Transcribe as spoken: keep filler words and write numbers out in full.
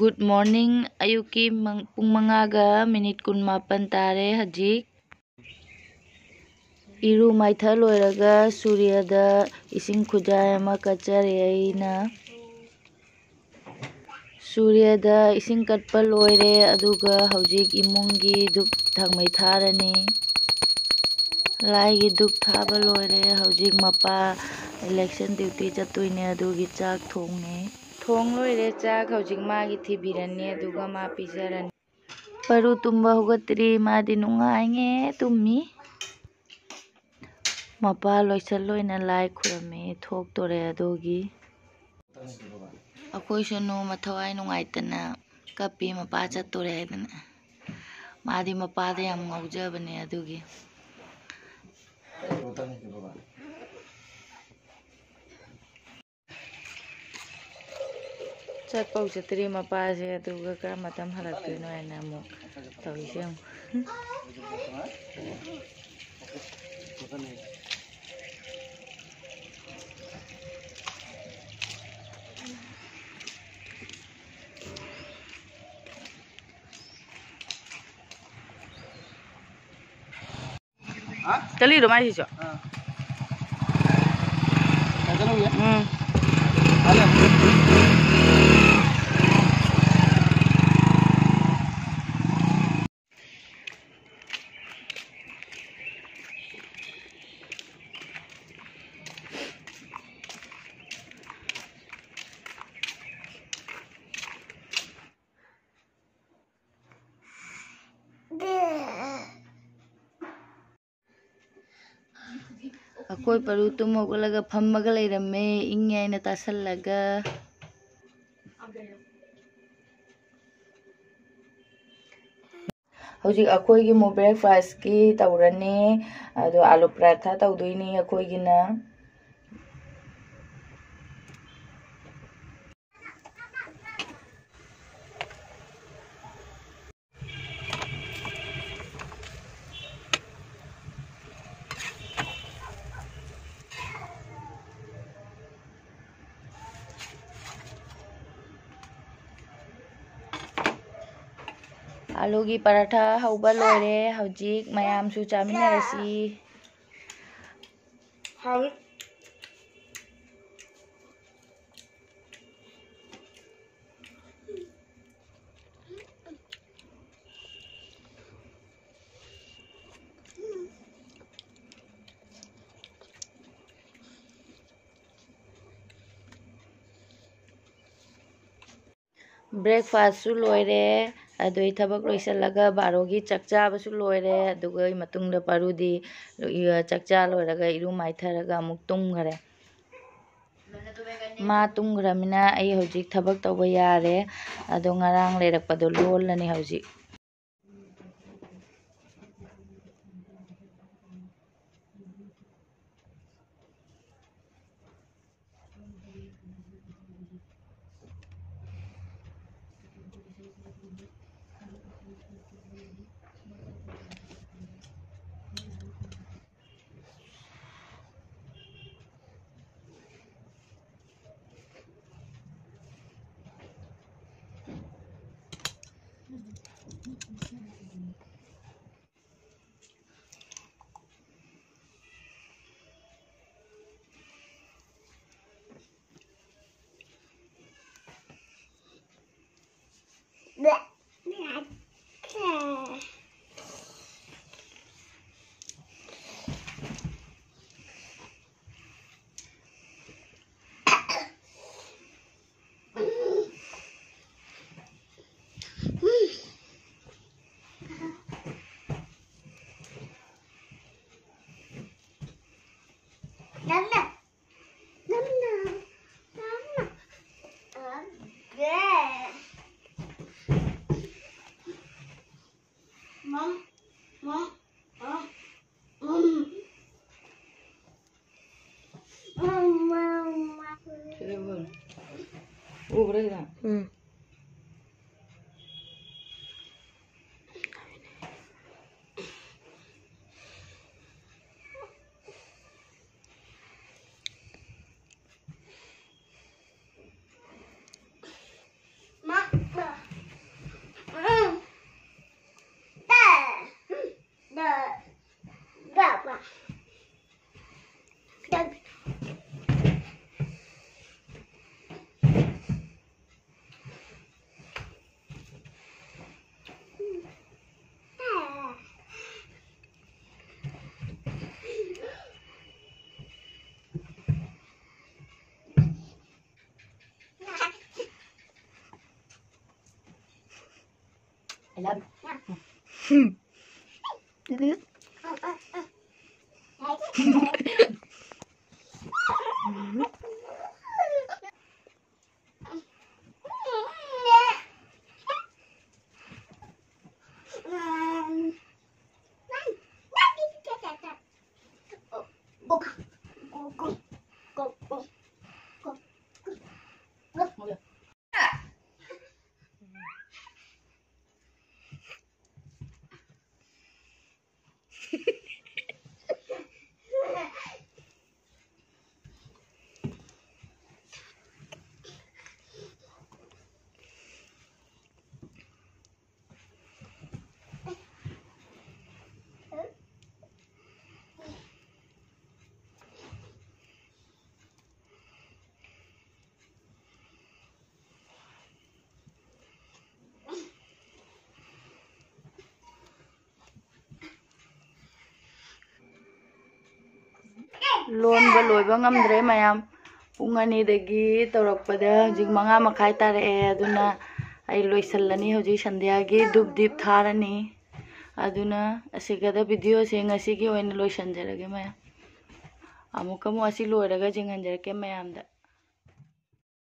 Good morning꯫ ꯑꯌꯨꯛꯀꯤ ꯃꯪ-, ꯄꯨꯡ ꯃꯉꯥꯒ ꯃꯤꯅꯤꯠ ꯀꯨꯟꯃꯥꯄꯟ ꯇꯥꯔꯦ ꯍꯧꯖꯤꯛ꯫ ꯏꯔꯨ ꯃꯥꯏꯊ ꯂꯣꯏꯔꯒ ꯁꯨꯔ꯭ꯌꯗ ꯏꯁꯤꯡ ꯈꯨꯖꯥꯏ ꯑꯃ ꯀꯠꯆꯔꯦ ꯑꯩꯅ꯫ ꯁꯨꯔ꯭ꯌꯗ ꯏꯁꯤꯡ ꯀꯠꯄ ꯂꯣꯏꯔꯦ, ꯑꯗꯨꯒ ꯍꯧꯖꯤꯛ ꯏꯃꯨꯡꯒꯤ ꯙꯨꯞ ꯊꯥꯡꯃꯩ ꯊꯥꯔꯅꯤ꯫ ꯂꯥꯏꯒꯤ ꯙꯨꯞ ꯊꯥꯕ ꯂꯣꯏꯔꯦ꯫ ꯍꯧꯖꯤꯛ ꯃꯄꯥ election duty ꯆꯠꯇꯣꯏꯅꯦ, ꯑꯗꯨꯒꯤ ꯆꯥꯛ ꯊꯣꯡꯉꯦ꯫ ꯊꯣꯡ ꯂꯣꯏꯔꯦ ꯆꯥꯛ꯫ ꯍꯧꯖꯤꯛ ꯃꯥꯒꯤ ꯊꯤꯕꯤꯔꯅꯤ, ꯑꯗꯨꯒ ꯃꯥ ꯄꯤꯖꯔꯅꯤ꯫ ꯄꯔꯨ ꯇꯨꯝꯕ ꯍꯧꯒꯠꯇ꯭ꯔꯤ, ꯃꯥꯗꯤ ꯅꯨꯡꯉꯥꯏꯉꯦ ꯇꯨꯝꯃꯤ꯫ ꯃꯄꯥ ꯂꯣꯏꯁꯜ ꯂꯣꯏꯅ ꯂꯥꯏ ꯈꯨꯔꯝꯃꯦ, ꯊꯣꯛꯇꯣꯔꯦ ꯑꯗꯨꯒꯤ꯫ ꯑꯩꯈꯣꯏ ꯁꯅꯨ ꯃꯊꯋꯥꯏ ꯅꯨꯡꯉꯥꯏꯇꯅ ꯀꯞꯄꯤ, ꯃꯄꯥ ꯆꯠꯇꯣꯔꯦ ꯍꯥꯏꯗꯅ꯫ ꯃꯥꯗꯤ ꯃꯄꯥꯗ ꯌꯥꯝ ꯉꯥꯎꯖꯕꯅꯦ ꯑꯗꯨꯒꯤ꯫ ꯆꯠꯄꯧ ꯆꯠꯇ꯭ꯔꯤ ꯃꯄꯥꯁꯦ, ꯑꯗꯨꯒ ꯀꯔꯝꯕ ꯃꯇꯝ ꯍꯜꯂꯛꯇꯣꯏꯅꯣ ꯍꯥꯏꯅ ꯑꯃꯨꯛ ꯇꯧꯔꯤꯁꯦ ꯌꯦꯡꯉꯨ꯫ ꯆꯠꯂꯤꯔꯣ ꯃꯥꯏꯁꯤꯁꯨ? ꯎꯝ꯫ ꯑꯩꯈꯣꯏ ꯄꯔꯨ ꯇꯨꯝ ꯍꯧꯒꯠꯂꯒ ꯐꯝꯃꯒ ꯂꯩꯔꯝꯃꯦ, ꯏꯪꯉꯦ ꯍꯥꯏꯅ ꯇꯥꯁꯜꯂꯒ꯫ ꯍꯧꯖꯤꯛ ꯑꯩꯈꯣꯏꯒꯤ ꯑꯃꯨꯛ breakfastꯀꯤ ꯇꯧꯔꯅꯤ꯫ ꯑꯗꯣ ꯑꯥꯂꯨ ꯄꯔꯥꯊꯥ ꯇꯧꯗꯣꯏꯅꯤ ꯑꯩꯈꯣꯏꯒꯤꯅ꯫ ꯑꯂꯨꯒꯤ ꯄꯔꯥꯊꯥ ꯍꯧꯕ ꯂꯣꯏꯔꯦ꯫ ꯍꯧꯖꯤꯛ ꯃꯌꯥꯝꯁꯨ ꯆꯥꯃꯤꯟꯅꯔꯁꯤ꯫ ꯍꯥꯎꯏ꯫ Breakfastꯁꯨ ꯂꯣꯏꯔꯦ꯫ ꯑꯗꯨꯏ ꯊꯕꯛ ꯂꯣꯏꯁꯤꯜꯂꯒ ꯕꯥꯔꯣꯒꯤ ꯆꯥꯛ ꯆꯥꯕꯁꯨ ꯂꯣꯏꯔꯦ꯫ ꯑꯗꯨꯒ ꯃꯇꯨꯡꯗ ꯄꯥꯔꯨꯗꯤ ꯆꯥꯛ ꯆꯥ ꯂꯣꯏꯔꯒ ꯏꯔꯨ ꯃꯥꯏꯊꯔꯒ ꯑꯃꯨꯛ ꯇꯨꯝꯈꯔꯦ꯫ ꯃꯥ ꯇꯨꯝꯈ꯭ꯔꯃꯤꯅ ꯑꯩ ꯍꯧꯖꯤꯛ ꯊꯕꯛ ꯇꯧꯕ ꯌꯥꯔꯦ꯫ ꯑꯗꯣ ꯉꯔꯥꯡ ꯂꯩꯔꯛꯄꯗꯣ ꯂꯣꯜꯂꯅꯤ ꯍꯧꯖꯤꯛ꯫ ꯎꯕ꯭ꯔꯥ ꯁꯤꯗ? ꯎꯝ꯫ ꯂꯣꯟꯕ ꯂꯣꯏꯕ ꯉꯝꯗ꯭ꯔꯦ ꯃꯌꯥꯝ꯫ ꯄꯨꯡ ꯑꯅꯤꯗꯒꯤ ꯇꯧꯔꯛꯄꯗ ꯍꯧꯖꯤꯛ ꯃꯉꯥ ꯃꯈꯥꯏ ꯇꯥꯔꯛꯑꯦ꯫ ꯑꯗꯨꯅ ꯑꯩ ꯂꯣꯏꯁꯤꯜꯂꯅꯤ꯫ ꯍꯧꯖꯤꯛ ꯁꯟꯙ꯭ꯌꯥꯒꯤ ꯙꯨꯞ ꯗꯤꯞ ꯊꯥꯔꯅꯤ꯫ ꯑꯗꯨꯅ ꯑꯁꯤꯒꯗ ꯚꯤꯗꯤꯑꯣꯁꯦ ꯉꯁꯤꯒꯤ ꯑꯣꯏꯅ ꯂꯣꯏꯁꯤꯟꯖꯔꯒꯦ ꯃꯌꯥꯝ꯫ ꯑꯃꯨꯛꯀ ꯑꯃꯨꯛ ꯑꯁꯤ ꯂꯣꯏꯔꯒ ꯌꯦꯡꯍꯟꯖꯔꯛꯀꯦ ꯃꯌꯥꯝꯗ꯫